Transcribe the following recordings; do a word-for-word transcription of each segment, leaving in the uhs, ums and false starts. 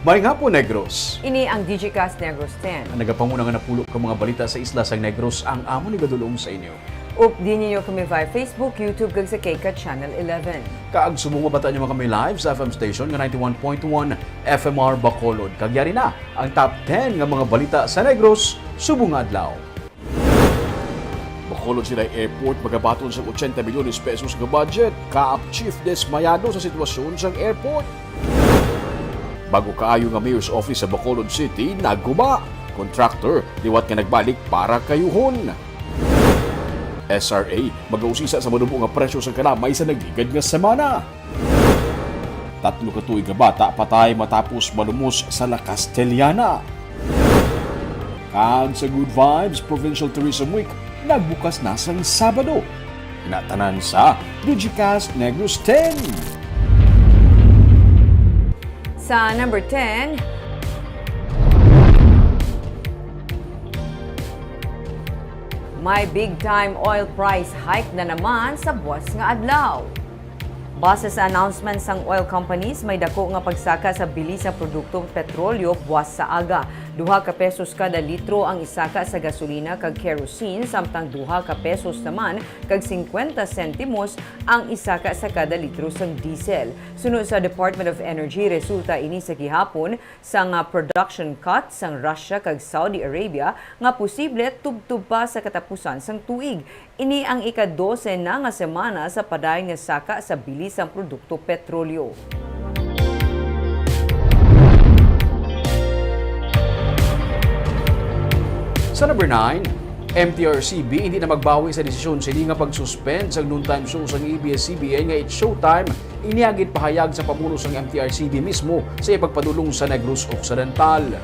Maayong hapon, Negros. Ini ang Digicast Negros ten. Ang nagapanguna nga napulo ka mga balita sa isla sang Negros ang amon igadul-ong sa inyo. Updi ninyo kami via Facebook, YouTube, kag sa K CAT Channel eleven. Kag subong mabataan nyo man kami live sa F M station nga ninety-one point one F M R Bacolod. Kag yari na ang top ten nga mga balita sa Negros subong nga adlaw. Bacolod City Airport magabaton sang ochenta milyones pesos nga budget. CAAP chief dismayado sa sitwasyon sang airport. Bago kaayo nga mayor's office sa Bacolod City nagguba. Contractor liwat nga nagbalik para kayuhon. S R A magausisa sa manubo nga presyo sang kalamay sa nagligad nga semana. Tatlo ka tuig nga bata patay matapos malumos sa La Castellana. Kag sa Good Vibes Provincial Tourism Week nagbukas na sang Sabado. Na tanan sa Digicast Negros ten. Sa number ten, may big time oil price hike na naman sa buwas nga adlaw. Base sa announcement sang oil companies, may dako nga pagsaka sa bili sa produkto petrolyo buwas sa aga. Duha ka pesos kada litro ang isaka sa gasolina kag kerosene, samtang duha ka pesos naman kag singkwenta sentimos ang isaka sa kada litro sang diesel. Suno sa Department of Energy, resulta ini sa gihapon sang, ah, production cut sang Russia kag Saudi Arabia nga posible tubtob pa sa katapusan sang tuig. Ini ang ika-dose na nga semana sa padayon nga saka sa bili sang produkto petrolyo. Sa number nine, M T R C B hindi na magbawi sa desisyon sini nga pag-suspend sang noontime show sang A B S C B N nga It's Showtime. Ini ang ginpahayag sa pamuno sang M T R C B mismo sa iya pagpadulong sa Negros Occidental.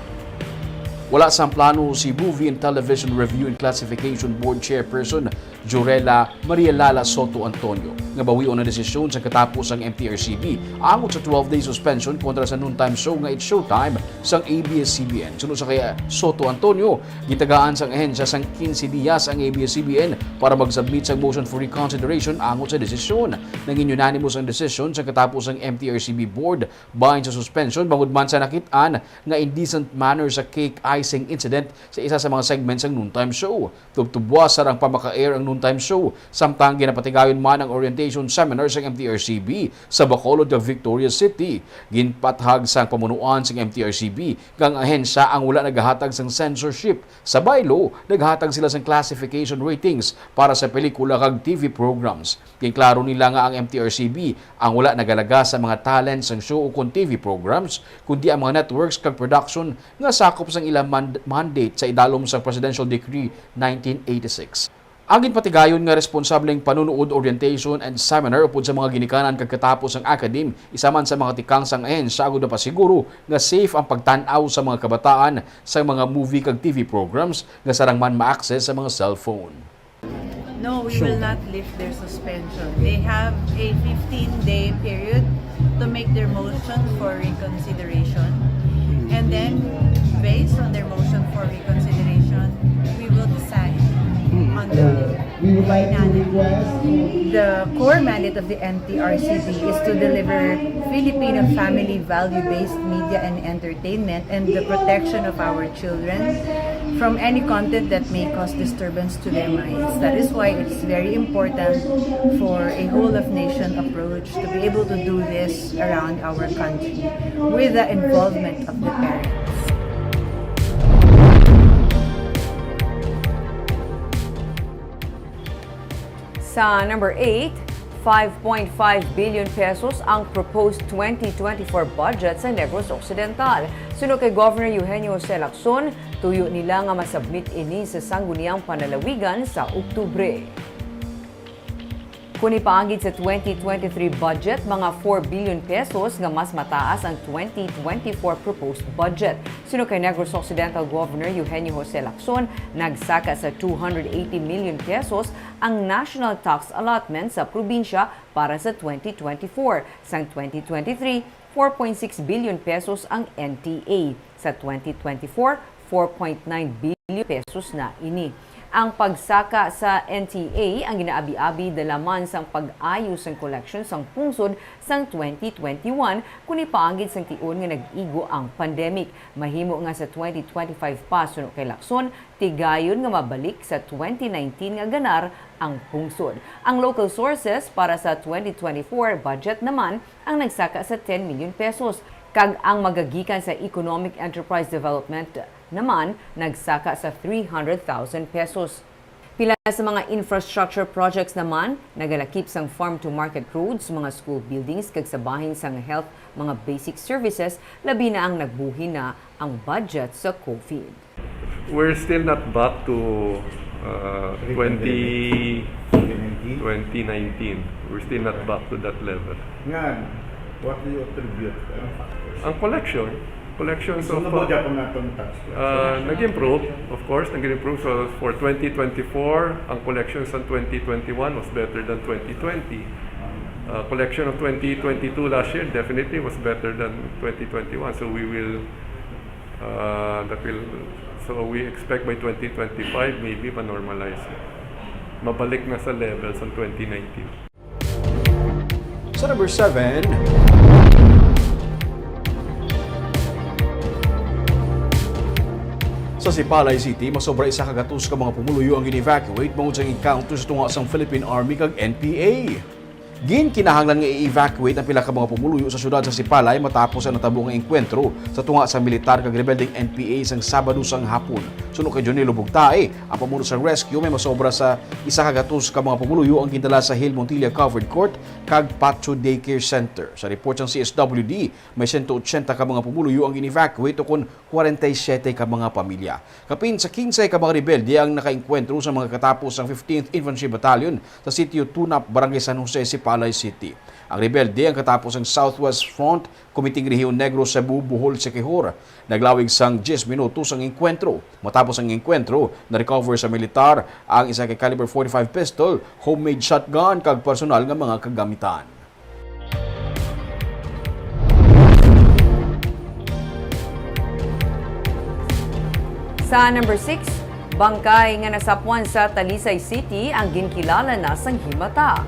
Wala sang plano si Movie and Television Review and Classification Board Chairperson Jurella Maria Lala Soto Antonio nga bawion ang desisyon sa katapos sang M T R C B angot sa twelve-day suspension kontra sa noontime show nga It's Showtime sang A B S C B N. Suno sa kay Soto Antonio, gitagaan sang ahensya sang quince dias ang A B S C B N para mag-submit sang motion for reconsideration angot sa desisyon. Nangin unanimous ang desisyon sa katapos sang M T R C B board bahin sa suspension bangod man sa nakit-an nga indecent manner sa cake icing incident sa isa sa mga segment sang noontime show. Tubtob buwas sarang pa maka-air ang noontime show, samtang ginapatigayon man ang orientation seminar sang M T R C B sa Bacolod kag Victorias City. Ginpathag sang pamunuan sang M T R C B nga ang ahensya ang wala nagahatag sang censorship. Sa bylaw, naghatag sila sang classification ratings para sa pelikula kag T V programs. Ginklaro nila nga ang M T R C B ang wala nagalaga sa mga talent sang show ukon T V programs, kundi ang mga networks kag production nga sakop sang ila mand-, mandate sa idalom sang Presidential Decree nineteen eighty-six. Ang ginpatigayon nga responsableng panunuod, orientation and seminar upod sa mga ginikanan kag katapos sang academe, isa man sa mga tikang sang ahensya agud mapasiguro nga safe ang pagtan-aw sa mga kabataan sa mga movie kag T V programs nga sarang man ma-access sa mga cellphone. No, we will not lift their suspension. They have a fifteen-day period to make their motion for reconsideration. And then, based on their motion for reconsideration, we will decide on the finality. The core mandate of the N T R C B is to deliver Filipino family value-based media and entertainment and the protection of our children from any content that may cause disturbance to their minds. That is why it's very important for a whole of nation approach to be able to do this around our country with the involvement of the parents. Sa number eight, five point five billion pesos ang proposed twenty twenty-four budget sa Negros Occidental. Suno kay Governor Eugenio Jose Lacson, tuyo nila nga masubmit ini sa Sangguniang Panlalawigan sa Oktubre. Kung ipaagid sa twenty twenty-three budget, mga four billion pesos nga mas mataas ang twenty twenty-four proposed budget. Suno kay Negros Occidental Governor Eugenio Jose Lacson, nagsaka sa two hundred eighty million pesos ang national tax allotment sa probinsya para sa twenty twenty-four. Sang twenty twenty-three, four point six billion pesos ang N T A. Sa twenty twenty-four, four point nine billion pesos na ini. Ang pagsaka sa N T A ang ginaabi-abi dala man sang pag-ayo sang koleksyon sang pungsod sang twenty twenty-one, kundi paagi sang tion nga nag-igo ang pandemic. Mahimo nga sa twenty twenty-five pa, suno kay Lacson, tigayon nga mabalik sa twenty nineteen nga ganar ang pungsod. Ang local sources para sa twenty twenty-four budget naman ang nagsaka sa ten million pesos, kag ang magagikan sa Economic Enterprise Development naman nagsaka sa three hundred thousand pesos. Pila sa mga infrastructure projects naman nagalakip sang farm-to-market roads, mga school buildings, kag sa bahin sang health, mga basic services, labi na ang nagbuhin na ang budget sa COVID. We're still not back to uh, twenty, twenty nineteen. We're still not back to that level. Nga, what do you attribute? Anong factors? Ang collection, collections So, of nabudya uh, po natin tax collection. Uh, nag-improve, of course, nag-improve. So, for twenty twenty-four, ang collection sa twenty twenty-one was better than twenty twenty. Uh, collection of twenty twenty-two last year definitely was better than twenty twenty-one. So, we will, uh, that will, so we expect by twenty twenty-five, maybe ma-normalize na. Mabalik na sa levels ng twenty nineteen. Sa number seven, sa Sipalay City, masobra isa ka gatos ka mga pumuluyo ang gin-evacuate bangod sa encounter sa tunga sang Philippine Army kag N P A. Ginkinahanglan nga i-evacuate ang pila ka mga pumuluyo sa siyudad sa Sipalay matapos ang natabo nga engkwentro sa tunga sa militar kag rebeldeng N P A sang Sabado sang hapon. Suno kay Jonilo Bugtae, ang pamuno sa rescue, may masobra sa isa ka gatos ka mga pumuluyo ang gindala sa Hill Montilla Covered Court kag Patio Daycare Center. Sa report sang C S W D, may sento ochenta ka mga pumuluyo ang gin-evacuate, ukon kwarenta y siyete ka mga pamilya. Kapin sa kinse ka mga rebelde ang nakaengkwentro sa mga katapos sang fifteenth Infantry Battalion sa Sitio Tunap, Barangay San Jose, Sipalay City. Ang rebelde ang katapos sang Southwest Front Committee Rehiyon Negros, Cebu, Bohol, Siquijor. Naglawig sang diyes minutos ang engkwentro. Matapos ang engkwentro, na-recover sa militar ang isa ka caliber forty-five pistol, homemade shotgun, kag personal nga mga kagamitan. Sa number six, bangkay nga nasapwan sa Talisay City ang ginkilala na sang himata.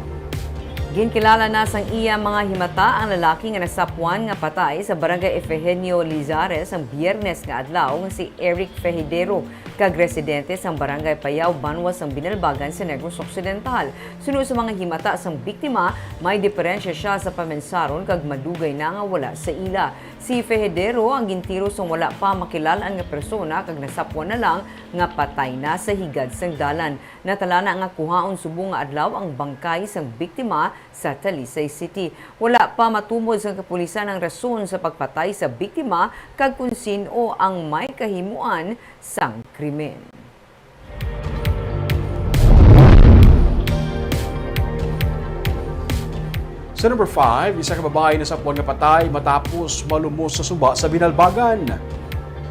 Ginkilala na sang iya mga himata ang lalaki nga nasapwan nga patay sa Barangay Efegenio Lizares ang Biyernes nga adlaw, nga si Eric Fejidero, kag residente sang Barangay Payao, banwa sang Binalbagan sa Negros Occidental. Suno sa mga himata sang biktima, may diferensya sia sa pamensaron kag madugay na nga wala sa ila. Si Fejidero ang gintiro sang wala pa makilal-an nga persona kag nasapwan na lang nga patay na sa higad sang dalan. Natalana nga kuhaon subong nga adlaw ang bangkay sang biktima sa Talisay City. Wala pa matumod sang kapulisan ang rason sa pagpatay sa biktima kag kon sin-o ang may kahimuan sang krimen. Sa number five, isa ka babayi nasapwan nga patay matapos malumos sa suba sa Binalbagan.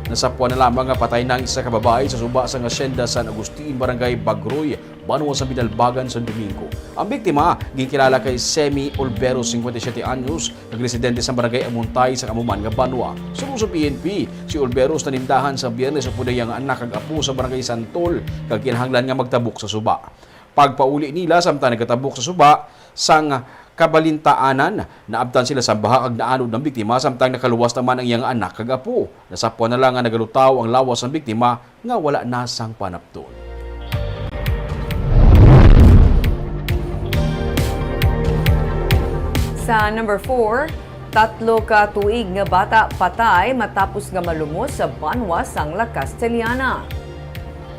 Nasapwan na lamang nga patay na ang isa ka babayi sa suba sang Hacienda San Agustin, Barangay Bagroy, banwa sa Binalbagan, San Domingo. Ang biktima ginkilala kay Semi Olvero, cincuenta y siete anyos, kag residente sa Barangay Amontay sa amo man nga banwa. Suno sa P N P, si Olvero nanindahan sa Biyernes upod ang iyang anak kag apo sa Barangay Santol, kag kinahanglan nga magtabok sa suba. Pagpauli nila samtang nagatabok sa suba sang Kabalintaanan, naabtan sila sang baha kag naanod ang biktima samtang nakaluwas naman ang iyang anak kag apo. Nasapwan na lang nga nagalutaw ang lawas sang biktima nga wala na sang panapton. Sa number four, tatlo ka tuig nga bata patay matapos nga malumos sa banwa sang La Castellana.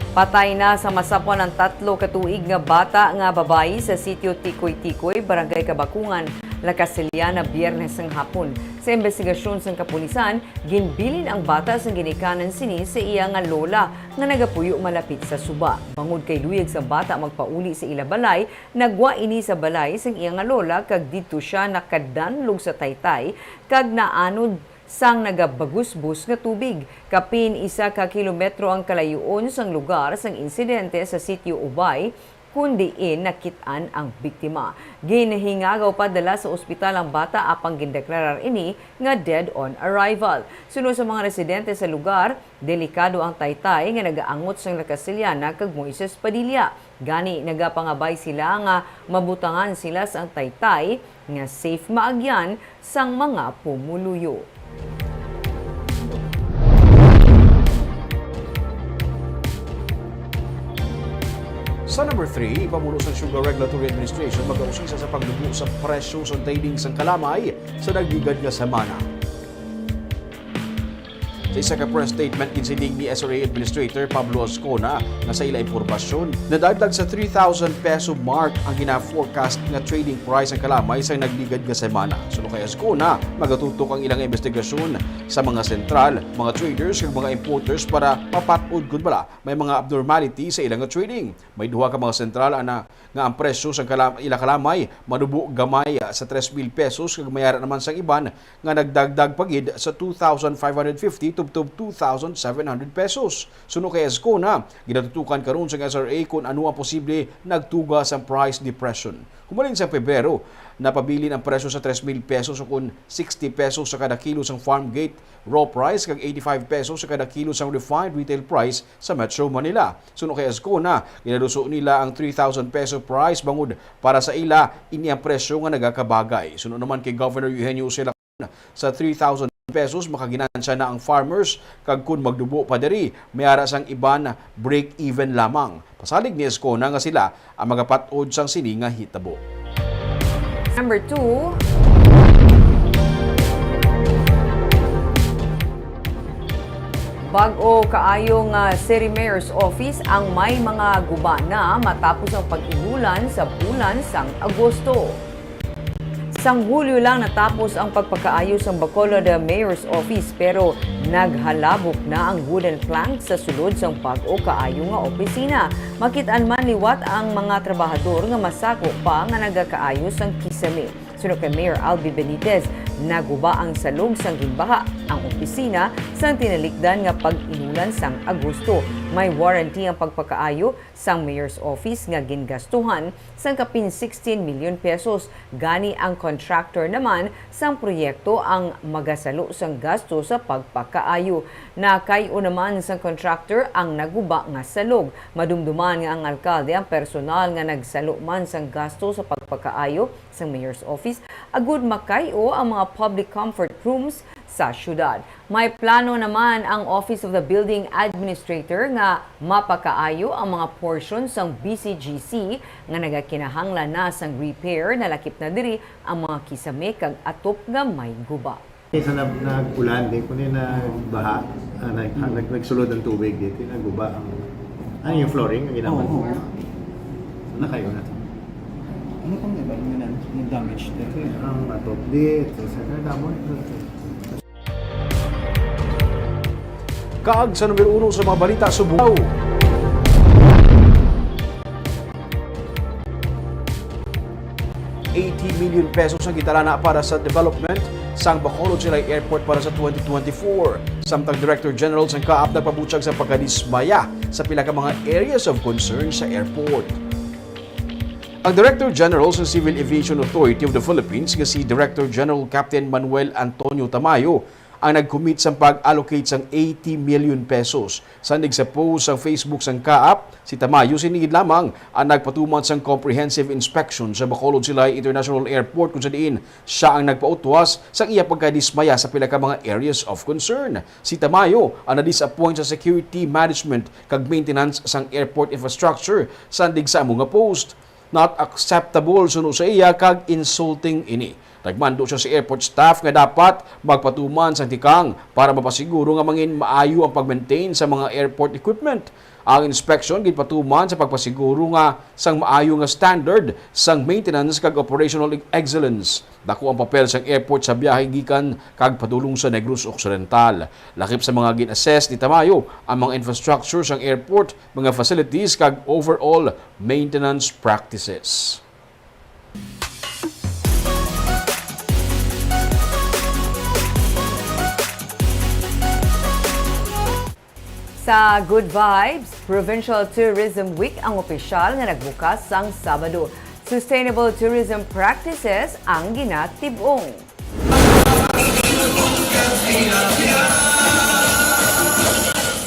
Patay na sa masapwan ang tatlo ka tuig nga bata nga babayi sa sitio Tikoy-Tikoy, Barangay Kabakungan, La Castellana, Biyernes sang hapon. Sa imbestigasyon sang kapulisan, ginbilin ang bata sang ginikanan sini sa iya nga lola nga nagapuyo malapit sa suba. Bangod kay luyag sang bata magpauli sa ila balay, nagwa ini sa balay sang iya nga lola kag didto sia nakadanlog sa taytay kag naanod sang nagabagusbos nga tubig. Kapin isa ka kilometro ang kalayuon sang lugar sang insidente sa sitio Ubay, kun diin nakit-an ang biktima. Ginhingagaw pa dala sa ospital ang bata, apang gindeklarar ini nga dead on arrival. Suno sa mga residente sa lugar, delikado ang taytay nga nagaangot sang Lacasiliana kag Moises Padilla. Gani, nagapangabay sila nga mabutangan sila sang taytay nga safe maagyan sang mga pumuluyo. Sa number three, ipamuno sang Sugar Regulatory Administration mag-ausisa sa paglubo sa presyo sa trading sang kalamay sa nagligad nga semana. Sa isa ka press statement, ginsiling ni S R A Administrator Pablo Azcona nga sa ila impormasyon, nadagdag sa three thousand peso mark ang gina-forecast nga trading price ang kalamay sa nagligad nga semana. Suno kay Azcona, magatutok ang ilang investigasyon sa mga sentral, mga traders, kag mga importers para mapat-od kon bala may mga abnormality sa ilang trading. May duha ka mga sentral ana nga ang presyo sang kala-, ila kalamay manubo gamay sa tres mil pesos, kag may ara naman sang iban nga nagdagdag pa gid sa two thousand five hundred fifty tubtob two thousand seven hundred pesos. Suno kay Azcona, ginatutukan karon sang S R A kon ano ang posible nagtuga sang price depression. Humalin sang Pebrero, napabilin ang presyo sa tres mil pesos, o kon sixty pesos sa kada kilo sang farm gate raw price kag eighty-five pesos sa kada kilo sang refined retail price sa Metro Manila. Suno kay Azcona, ginaluso nila ang three thousand peso price bangod para sa ila, ini ang presyo nga nagakabagay. Suno naman kay Governor Eugenio Ucela, sa three thousand pesos makaginansya na ang farmers, kag kon magdubo pa diri, may ara sang iban break-even lamang. Pasalig ni Azcona nga sila ang magapat-od sang sini nga hitabo. Number two, bag-o kaayo nga City Mayor's Office ang may mga guba na matapos ang pag-inulan sa bulan sang Agosto. Sang Hulyo lang natapos ang pagpakaayo sang Bacolod Mayor's Office, pero naghalabok na ang wooden plank sa sulod sang bag-o kaayo nga opisina. Makit-an man liwat ang mga trabahador nga masako pa nga nagakaayo sang kisame. Suno kay Mayor Albi Benitez, naguba ang salog sang ginbaha ang opisina sang tinalikdan nga pag-inulan sang Agosto. May warranty ang pagpakaayo sang Mayor's Office nga gingastuhan sang kapin sixteen milyon pesos. Gani, ang contractor naman sang proyekto ang magasalo sang gasto sa pagpakaayo. Nakay-o naman sang contractor ang naguba nga salog. Madumduman nga ang alkalde ang personal nga nagsalo man sang gasto sa pagpakaayo sang Mayor's Office agud makay-o ang mga public comfort rooms sa syudad. May plano naman ang Office of the Building Administrator nga mapakaayo ang mga porsyon sang B C G C nga nagakinahanglan na sang repair, nalakip na diri ang mga kisame kag atop nga may guba. Sa nag-, nag-ulan, di ko ni nagbaha, ah, nag-, nag-, nagsulod ang tubig dito, naguba ang, ano yung flooring, ang ginamit? Oo, oo. Nakayo na to. Ano pang iba nga na-, na-damage dito? Ang atop dito, sa kadamon. Kag sa numero uno sa mga balita, Sugbo. Eighty million pesos ang gitalana para sa development sang Bacolod Silay Airport para sa twenty twenty-four. Samtang Director General sang CAAP nagpabutyag sa pagkadismaya sa pila ka mga areas of concern sa airport. Ang Director General sa Civil Aviation Authority of the Philippines nga si Director General Captain Manuel Antonio Tamayo ang nag-commit sang pag-allocate sang eighty million pesos. Sandig sa post sang Facebook sang CAAP, si Tamayo sini gid lamang ang nagpatuman sang comprehensive inspection sa Bacolod Silay International Airport, kung sa diin sia ang nagpautwas sang iya pagkadismaya sa pila ka mga areas of concern. Si Tamayo ang na-disappoint sa security management kag maintenance sang airport infrastructure, sandig sa amo nga post. Not acceptable suno sa iya kag insulting ini. Nagmando sia sa airport staff nga dapat magpatuman sang tikang para mapasiguro nga mangin maayo ang pag-maintain sa mga airport equipment. Ang inspection ginpatuman sa pagpasiguro nga sang maayo nga standard sang maintenance kag operational excellence. Dako ang papel sang airport sa biyahe gikan kag padulong sa Negros Occidental. Lakip sa mga gin-assess ni Tamayo ang mga infrastructure sang airport, mga facilities, kag overall maintenance practices. Sa Good Vibes, Provincial Tourism Week ang opisyal nga nagbukas sang Sabado. Sustainable tourism practices ang ginatib-ong.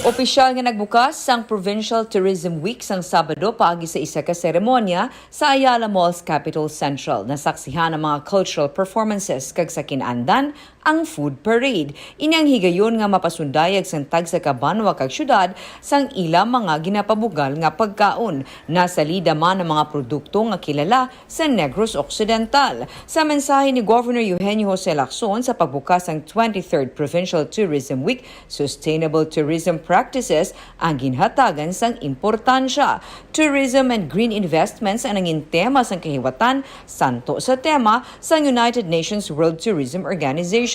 Opisyal nga nagbukas sang Provincial Tourism Week sang Sabado paagi sa isa ka seremonya sa Ayala Mall's Capitol Central. Nasaksihan ang mga cultural performances kag sa kin-andan ang food parade. Ini ang higayon nga mapasundayag sang tagsa ka banwa kag syudad sang ila mga ginapabugal nga pagkaon. Nasalida man ang mga produkto nga kilala sa Negros Occidental. Sa mensahe ni Governor Eugenio Jose Lacson sa pagbukas sang twenty-third Provincial Tourism Week, sustainable tourism practices ang ginhatagan sang importansya. Tourism and green investments ang nangin tema sang kahiwatan, santo sa tema sang United Nations World Tourism Organization,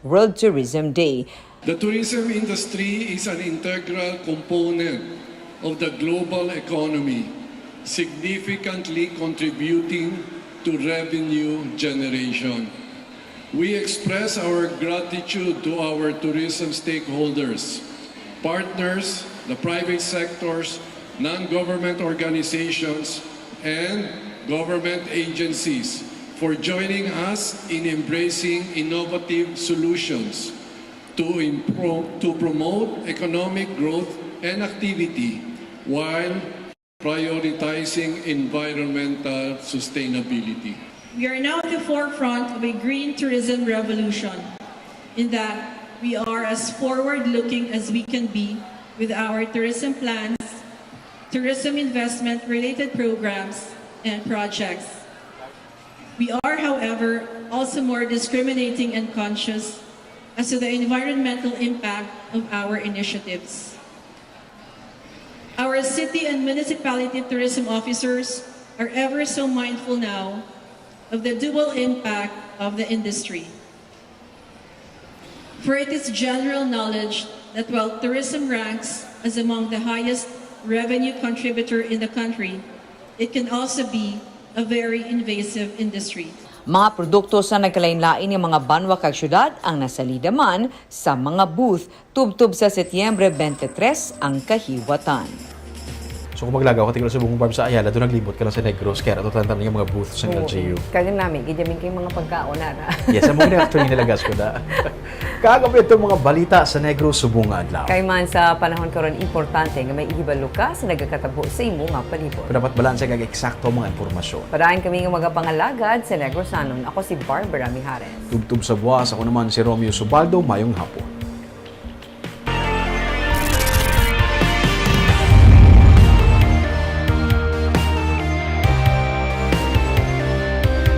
World Tourism Day. The tourism industry is an integral component of the global economy, significantly contributing to revenue generation. We express our gratitude to our tourism stakeholders, partners, the private sectors, non-government organizations, and government agencies for joining us in embracing innovative solutions to impro-, to promote economic growth and activity while prioritizing environmental sustainability. We are now at the forefront of a green tourism revolution, in that we are as forward-looking as we can be with our tourism plans, tourism investment-related programs, and projects. We are, however, also more discriminating and conscious as to the environmental impact of our initiatives. Our city and municipality tourism officers are ever so mindful now of the dual impact of the industry. For it is general knowledge that while tourism ranks as among the highest revenue contributor in the country, it can also be a very invasive industry. Mga produkto sa nagkalain-lain nga mga banwa kag syudad ang nasalida man sa mga booth tubtob sa Setyembre twenty-three ang kahiwatan. So kung maglagaw ka tigol sa Bungong Barb sa Ayala, doon naglibot ka lang sa Negros, kaya ato tanan nga mga booth sa Oo. L G U. Kagan nami, gidyamin kay mga pagkaon na na. Yes, amo na actually nalagas ko na. Kag amo itong mga balita sa Negros subong nga adlaw. Kay man sa panahon karon, importante nga may ihibalo ka sa nagakatabo sa imo nga palibot. Kung dapat balanse kag eksakto ang mga impormasyon. Padayon kami nga magapangalagad sa Negrosanon. Ako si Barbara Mijares. Tubtob sa buwas, ako naman si Romeo Subaldo. Mayong hapon.